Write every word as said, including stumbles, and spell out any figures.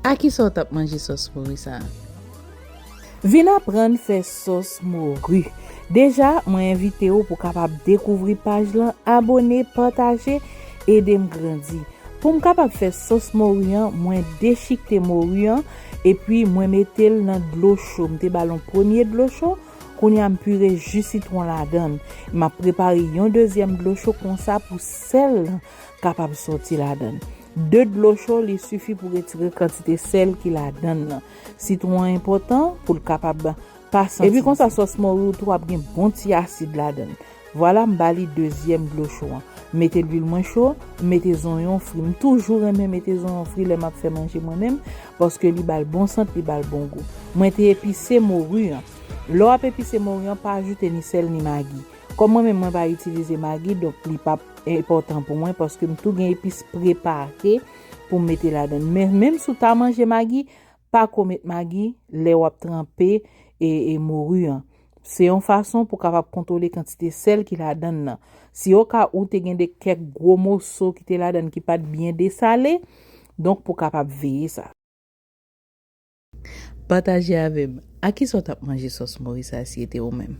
A kisa w t ap manje sòs mori sa a? Vin aprann fè sòs mori. Deja, mwen envite w pou w kapab dekouvri paj lan, abòne, pataje, ede m grandi. Pou m kapab fè sòs mori an, mwen dechikte mori an, epi mwen mete l nan dlo cho. M te ba l yon premye dlo cho, kounye a m pire ji sitwon ladan l. M ap prepare yon dezyèm dlo cho konsa pou sèl lan kapab sòti ladan l. De dlo cho, li sifi pou retire kantite sèl ki ladan l lan. Sitwon an enpòtan pou l kapab pa santi. Epi konsa, sòs mori w tou ap gen bon ti asid ladan l. Vwala, m ba li dezyèm dlo cho an. M mete lwil mwen cho, m mete zonyon fri. M toujou renmen mete zonyon fri lè m ap fè manje mwen menm, paske li ba l bon sant, li ba l bon gou. Mwen te epise mori an. Lè w ap epise mori an, pa ajoute ni sèl ni magi. Kòm mwen menm, mwen pa itilize magi, donk li p ap enpòtan pou mwen, paske m tou gen epis prepare pou m mete ladan l. Men, menm si w ta manje magi, pa ko met magi lè w ap tranpe e, e mori an. Se yon fason pou w kapab kontwole kantite sèl ki ladan l lan. Si oka ou te gen de kèk gwo moso ki te ladan l ki pa t byen desale, donk pou w kapab veye sa. Pataje avè m, a kisa w t ap manje sòs mori sa a si e te ou menm?